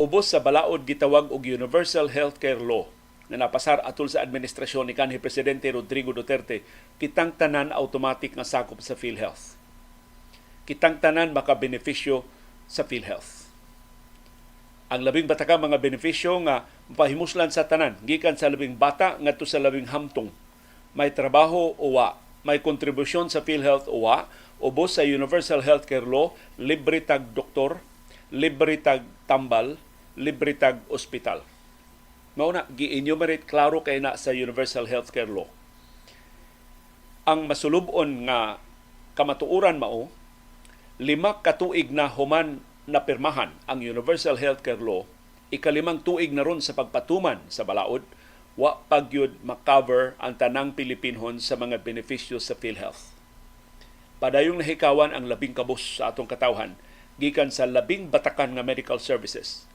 Ubos sa balaod gitawag og Universal Healthcare Law nga napasar atol sa administrasyon ni kanhi Presidente Rodrigo Duterte, kitang tanan automatic nga sakop sa PhilHealth. Kitang tanan makabenepisyo sa PhilHealth. Ang labing bataka mga benepisyo nga mapahimuslan sa tanan, gikan sa labing bata ngadto sa labing hamtong, may trabaho o wa, may kontribusyon sa PhilHealth o wa, ubos sa Universal Healthcare Law, libre tag doktor, libre tag tambal, libre tag ospital. Mao na gi-enumerate klaro kay na sa Universal Healthcare Law. Ang masulub-on nga kamatuoran mao, 5 ka tuig na human napirmahan ang Universal Healthcare Law, ikalimang tuig na ron sa pagpatuman sa balaod, wa pa gyud ma-cover ang tanang Pilipinhon sa mga benepisyo sa PhilHealth. Padayong nahikawan ang labing kabus sa atong katawhan gikan sa labing batakan nga medical services.